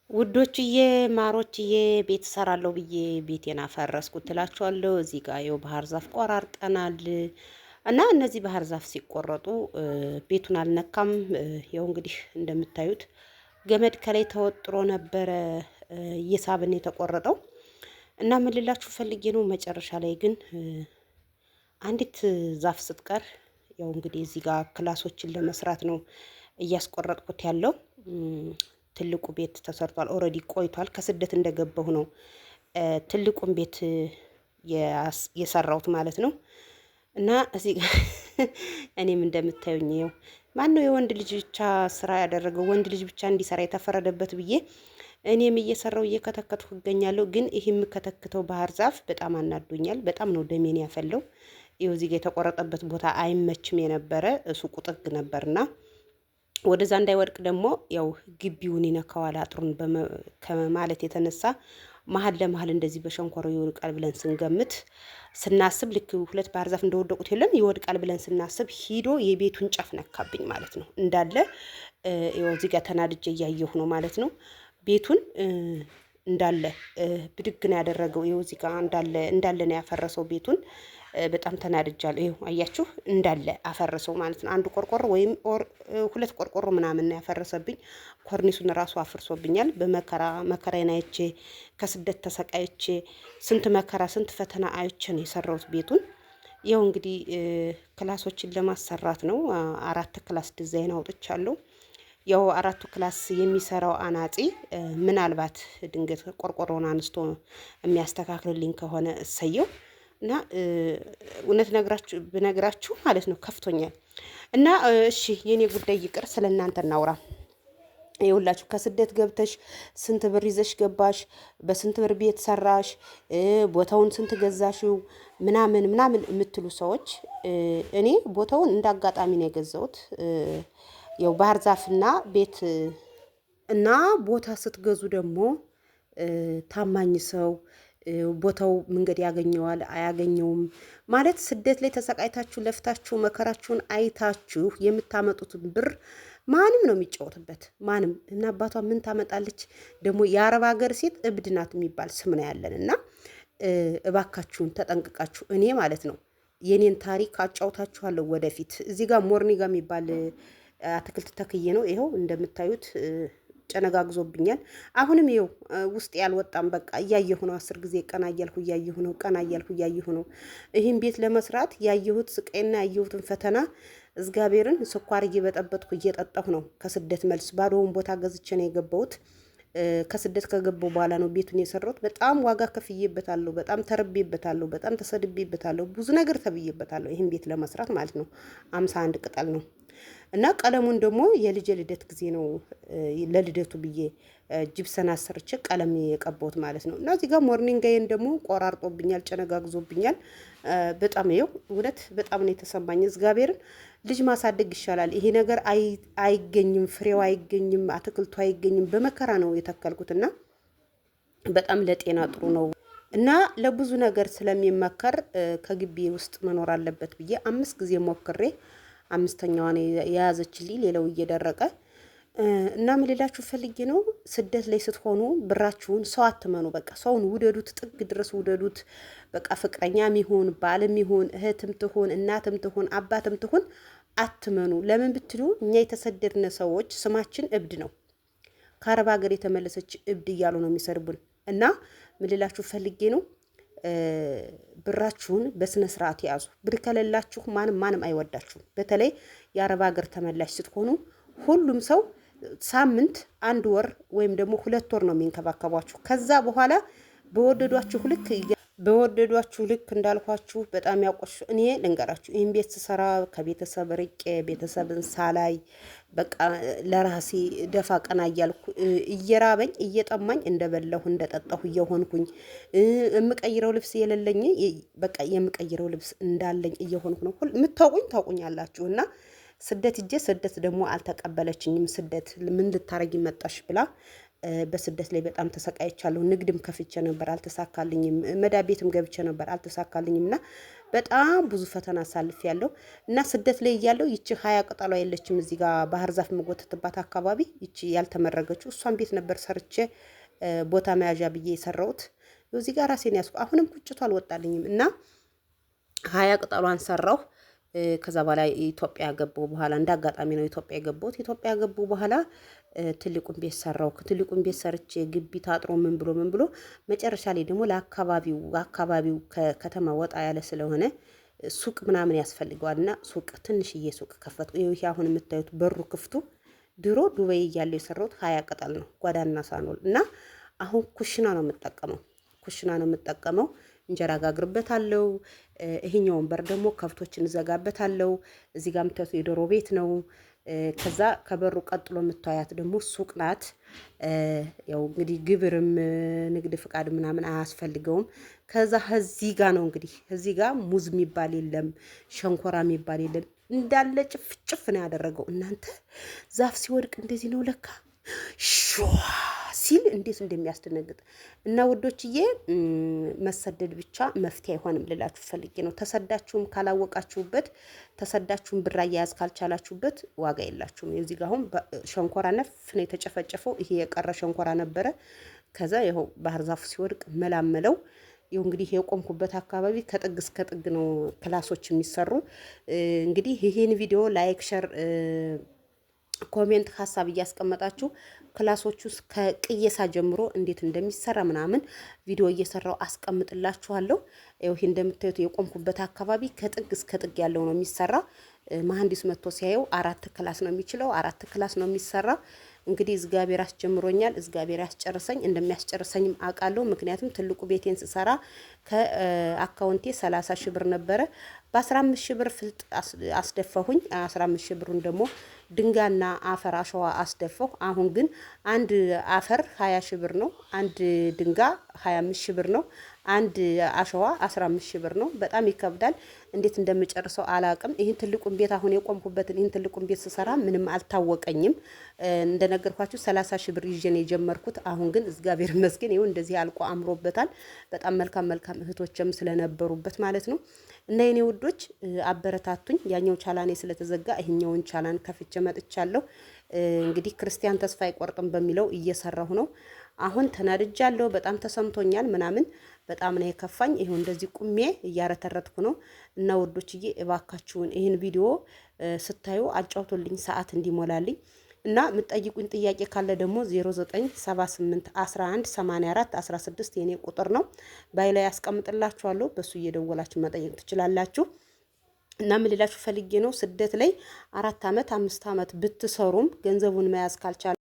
ውዶችዬ ማሮችዬ ቤት እሰራለሁ ብዬ ቤቴን አፈረስኩት ትላችኋለሁ። እዚህ ጋር ይኸው ባህር ዛፍ ቆራርጠናል እና እነዚህ ባህር ዛፍ ሲቆረጡ ቤቱን አልነካም። ይኸው እንግዲህ እንደምታዩት ገመድ ከላይ ተወጥሮ ነበረ እየሳብን የተቆረጠው እና ምን ልላችሁ ፈልጌ ነው። መጨረሻ ላይ ግን አንዲት ዛፍ ስትቀር ያው እንግዲህ እዚህ ጋር ክላሶችን ለመስራት ነው እያስቆረጥኩት ያለው። ትልቁ ቤት ተሰርቷል። Already ቆይቷል። ከስደት እንደገባሁ ነው ትልቁን ቤት የሰራሁት ማለት ነው። እና እዚህ ጋር እኔም እንደምታዩኝ ይኸው ማን ነው የወንድ ልጅ ብቻ ስራ ያደረገው ወንድ ልጅ ብቻ እንዲሰራ የተፈረደበት ብዬ እኔም እየሰራው እየከተከትኩ እገኛለሁ። ግን ይህ የምከተክተው ባህር ዛፍ በጣም አናዶኛል። በጣም ነው ደሜን ያፈለው። ይኸው እዚህ ጋር የተቆረጠበት ቦታ አይመችም የነበረ ሱቁ ጥግ ነበርና ወደዛ እንዳይወድቅ ደግሞ ያው ግቢውን ይነካዋል አጥሩን ከማለት የተነሳ መሀል ለመሀል እንደዚህ በሸንኮረው ይወድቃል ብለን ስንገምት ስናስብ ልክ ሁለት ባህር ዛፍ እንደወደቁት የለም ይወድቃል ብለን ስናስብ ሂዶ የቤቱን ጫፍ ነካብኝ ማለት ነው። እንዳለ ይኸው እዚህ ጋር ተናድጄ እያየሁ ነው ማለት ነው። ቤቱን እንዳለ ብድግ ነው ያደረገው። ይኸው እዚህ ጋር እንዳለ እንዳለ ነው ያፈረሰው ቤቱን። በጣም ተናድጃለሁ። ይኸው አያችሁ እንዳለ አፈረሰው ማለት ነው። አንድ ቆርቆሮ ወይም ሁለት ቆርቆሮ ምናምን ነው ያፈረሰብኝ። ኮርኒሱን ራሱ አፍርሶብኛል። በመከራ መከራዬን አይቼ ከስደት ተሰቃይቼ ስንት መከራ ስንት ፈተና አይቼ ነው የሰራሁት ቤቱን። ይኸው እንግዲህ ክላሶችን ለማሰራት ነው። አራት class ዲዛይን አውጥቻለሁ። ያው አራቱ class የሚሰራው አናጺ ምናልባት ድንገት ቆርቆሮውን አንስቶ የሚያስተካክልልኝ ከሆነ እሰየው። እና እውነት ነግራችሁ ብነግራችሁ ማለት ነው ከፍቶኛል። እና እሺ የኔ ጉዳይ ይቅር፣ ስለ እናንተ እናውራ። ይኸውላችሁ ከስደት ገብተሽ ስንት ብር ይዘሽ ገባሽ፣ በስንት ብር ቤት ሰራሽ፣ ቦታውን ስንት ገዛሽው ምናምን ምናምን የምትሉ ሰዎች እኔ ቦታውን እንደ አጋጣሚ ነው የገዛሁት። ያው ባህር ዛፍና ቤት እና ቦታ ስትገዙ ደግሞ ታማኝ ሰው ቦታው መንገድ ያገኘዋል አያገኘውም ማለት ስደት ላይ ተሰቃይታችሁ ለፍታችሁ መከራችሁን አይታችሁ የምታመጡትን ብር ማንም ነው የሚጫወትበት። ማንም እና አባቷ ምን ታመጣለች ደግሞ የአረብ ሀገር ሴት እብድ ናት የሚባል ስም ነው ያለን። እና እባካችሁን ተጠንቅቃችሁ እኔ ማለት ነው የኔን ታሪክ አጫውታችኋለሁ ወደፊት። እዚህ ጋር ሞርኒጋ የሚባል አትክልት ተክዬ ነው ይኸው እንደምታዩት ጨነጋግዞብኛል። አሁንም ይኸው ውስጥ ያልወጣም በቃ እያየሁ ነው። 10 ጊዜ ቀና እያልኩ እያየሁ ነው። ቀና እያልኩ እያየሁ ነው። ይህን ቤት ለመስራት ያየሁት ስቃይና ያየሁትን ፈተና እግዚአብሔርን ስኳር እየበጠበጥኩ እየጠጣሁ ነው። ከስደት መልስ ባዶውን ቦታ ገዝቼ ነው የገባሁት። ከስደት ከገባሁ በኋላ ነው ቤቱን የሰራሁት። በጣም ዋጋ ከፍዬበታለሁ። በጣም ተርቤበታለሁ። በጣም ተሰድቤበታለሁ። ብዙ ነገር ተብዬበታለሁ። ይህን ቤት ለመስራት ማለት ነው። 51 ቅጠል ነው እና ቀለሙን ደግሞ የልጄ ልደት ጊዜ ነው ለልደቱ ብዬ ጅብሰን አሰርቼ ቀለም የቀባሁት ማለት ነው። እና እዚህ ጋር ሞርኒንጋዬን ደግሞ ቆራርጦብኛል፣ ጨነጋግዞብኛል። በጣም ይኸው እውነት በጣም ነው የተሰማኝ። እግዚአብሔርን ልጅ ማሳደግ ይሻላል። ይሄ ነገር አይገኝም፣ ፍሬው አይገኝም፣ አትክልቱ አይገኝም። በመከራ ነው የተከልኩትና በጣም ለጤና ጥሩ ነው እና ለብዙ ነገር ስለሚመከር ከግቢ ውስጥ መኖር አለበት ብዬ 5 ጊዜ ሞክሬ አምስተኛዋን የያዘችልኝ ሌላው እየደረቀ እና ምን ልላችሁ ፈልጌ ነው፣ ስደት ላይ ስትሆኑ ብራችሁን ሰው አትመኑ። በቃ ሰውን ውደዱት፣ ጥግ ድረስ ውደዱት። በቃ ፍቅረኛም ይሁን ባልም ይሁን እህትም ትሁን እናትም ትሁን አባትም ትሁን አትመኑ። ለምን ብትሉ እኛ የተሰደድነ ሰዎች ስማችን እብድ ነው። ከአረብ ሀገር የተመለሰች እብድ እያሉ ነው የሚሰድቡን። እና ምን ልላችሁ ፈልጌ ነው ብራችሁን በስነ ስርዓት ያዙ። ብር ከሌላችሁ ማንም ማንም አይወዳችሁም። በተለይ የአረብ ሀገር ተመላሽ ስትሆኑ ሁሉም ሰው ሳምንት፣ አንድ ወር ወይም ደግሞ 2 ወር ነው የሚንከባከቧችሁ። ከዛ በኋላ በወደዷችሁ ልክ እንዳልኳችሁ በጣም ያቆሽ። እኔ ልንገራችሁ ይህን ቤት ስሰራ ከቤተሰብ ርቄ ቤተሰብን ሳላይ በቃ ለራሴ ደፋ ቀና እያልኩ እየራበኝ እየጠማኝ እንደበላሁ እንደጠጣሁ እየሆንኩኝ የምቀይረው ልብስ የሌለኝ በቃ የምቀይረው ልብስ እንዳለኝ እየሆንኩ ነው። የምታውቁኝ ታውቁኛላችሁ። እና ስደት እጄ ስደት ደግሞ አልተቀበለችኝም። ስደት ምን ልታረጊ መጣሽ ብላ በስደት ላይ በጣም ተሰቃይቻለሁ። ንግድም ከፍቼ ነበር፣ አልተሳካልኝም። መዳ ቤትም ገብቼ ነበር፣ አልተሳካልኝም። እና በጣም ብዙ ፈተና አሳልፌያለሁ። እና ስደት ላይ እያለሁ ይቺ 20 ቅጠሏ የለችም እዚህ ጋር ባህር ዛፍ የምጎትትባት አካባቢ ይቺ ያልተመረገችው እሷን ቤት ነበር ሰርቼ ቦታ መያዣ ብዬ የሰራሁት። እዚህ ጋር ራሴን ያዝኩ። አሁንም ቁጭቱ አልወጣልኝም እና 20 ቅጠሏን ሰራሁ። ከዛ በኋላ ኢትዮጵያ ገባሁ። በኋላ እንደ አጋጣሚ ነው ኢትዮጵያ የገባሁት። ኢትዮጵያ ገባሁ በኋላ ትልቁን ቤት ሰራሁ። ትልቁን ቤት ሰርቼ ግቢ ታጥሮ ምን ብሎ ምን ብሎ መጨረሻ ላይ ደግሞ ለአካባቢው አካባቢው ከከተማ ወጣ ያለ ስለሆነ ሱቅ ምናምን ያስፈልገዋል እና ሱቅ ትንሽዬ ሱቅ ከፈትኩ። ይሄ አሁን የምታዩት በሩ ክፍቱ ድሮ ዱባይ እያለሁ የሰራሁት 20 ቅጠል ነው ጓዳና ሳኖል እና አሁን ኩሽና ነው የምጠቀመው። ኩሽና ነው የምጠቀመው። እንጀራ ጋግርበታለሁ። ይሄኛውን በር ደግሞ ከብቶችን እዘጋበታለሁ። እዚህ ጋር የምታዩት የዶሮ ቤት ነው። ከዛ ከበሩ ቀጥሎ የምታያት ደግሞ ሱቅ ናት። ያው እንግዲህ ግብርም ንግድ ፍቃድ ምናምን አያስፈልገውም። ከዛ እዚህ ጋር ነው እንግዲህ እዚህ ጋር ሙዝ የሚባል የለም፣ ሸንኮራ የሚባል የለም። እንዳለ ጭፍጭፍ ነው ያደረገው። እናንተ ዛፍ ሲወድቅ እንደዚህ ነው ለካ ሸዋ ሲል እንዴት እንደሚያስደነግጥ። እና ውዶችዬ መሰደድ ብቻ መፍትሄ አይሆንም ልላችሁ ፈልጌ ነው። ተሰዳችሁም ካላወቃችሁበት፣ ተሰዳችሁም ብር አያያዝ ካልቻላችሁበት ዋጋ የላችሁም። እዚህ ጋር አሁን ሸንኮራ ነፍ ነው የተጨፈጨፈው። ይሄ የቀረ ሸንኮራ ነበረ። ከዛ ይኸው ባህር ዛፉ ሲወድቅ መላመለው። ይኸው እንግዲህ የቆምኩበት አካባቢ ከጥግ እስከ ጥግ ነው class ኦች የሚሰሩ። እንግዲህ ይህን ቪዲዮ like፣ share፣ comment ሀሳብ እያስቀመጣችሁ class ኦቹ ከቅየሳ ጀምሮ እንዴት እንደሚሰራ ምናምን ቪዲዮ እየሰራው አስቀምጥላችኋለሁ። ይኸው ይሄ እንደምታዩት የቆምኩበት አካባቢ ከጥግ እስከ ጥግ ያለው ነው የሚሰራ። መሀንዲስ መጥቶ ሲያየው 4 class ነው የሚችለው፣ 4 class ነው የሚሰራ። እንግዲህ እግዚአብሔር አስጀምሮኛል፣ እግዚአብሔር ያስጨርሰኝ። እንደሚያስጨርሰኝም አውቃለሁ። ምክንያቱም ትልቁ ቤቴን ስሰራ ከአካውንቴ 30 ሺህ ብር ነበረ። በ15 ሺህ ብር ፍልጥ አስደፋሁኝ። 15 ሺህ ብሩን ደግሞ ድንጋይና አፈር አሸዋ አስደፋሁ። አሁን ግን አንድ አፈር 20 ሺህ ብር ነው፣ አንድ ድንጋይ 25 ሺህ ብር ነው፣ አንድ አሸዋ 15 ሺህ ብር ነው። በጣም ይከብዳል። እንዴት እንደምጨርሰው አላቅም። ይህን ትልቁን ቤት አሁን የቆምኩበትን ይህን ትልቁን ቤት ስሰራ ምንም አልታወቀኝም። እንደነገርኳችሁ 30 ሺህ ብር ይዤ ነው የጀመርኩት። አሁን ግን እግዚአብሔር ይመስገን ይኸው እንደዚህ አልቆ አምሮበታል። በጣም መልካም መልካም እህቶችም ስለነበሩበት ማለት ነው። እና የኔ ውዶች አበረታቱኝ። ያኛው ቻላኔ ስለተዘጋ ይሄኛውን ቻላን ከፍቼ መጥቻለሁ። እንግዲህ ክርስቲያን ተስፋ አይቆርጥም በሚለው እየሰራሁ ነው። አሁን ተናድጃለሁ። በጣም ተሰምቶኛል ምናምን በጣም ነው የከፋኝ። ይሄው እንደዚህ ቁሜ እያረተረትኩ ነው። እና ውዶችዬ እባካችሁን ይህን ቪዲዮ ስታዩ አጫውቶልኝ ሰዓት እንዲሞላልኝ እና የምትጠይቁኝ ጥያቄ ካለ ደግሞ 0978 11 84 16 የኔ ቁጥር ነው። bio ላይ ያስቀምጥላችኋለሁ። በሱ እየደወላችሁ መጠየቅ ትችላላችሁ። እና ምን ልላችሁ ፈልጌ ነው ስደት ላይ 4 አመት 5 አመት ብትሰሩም ገንዘቡን መያዝ ካልቻላችሁ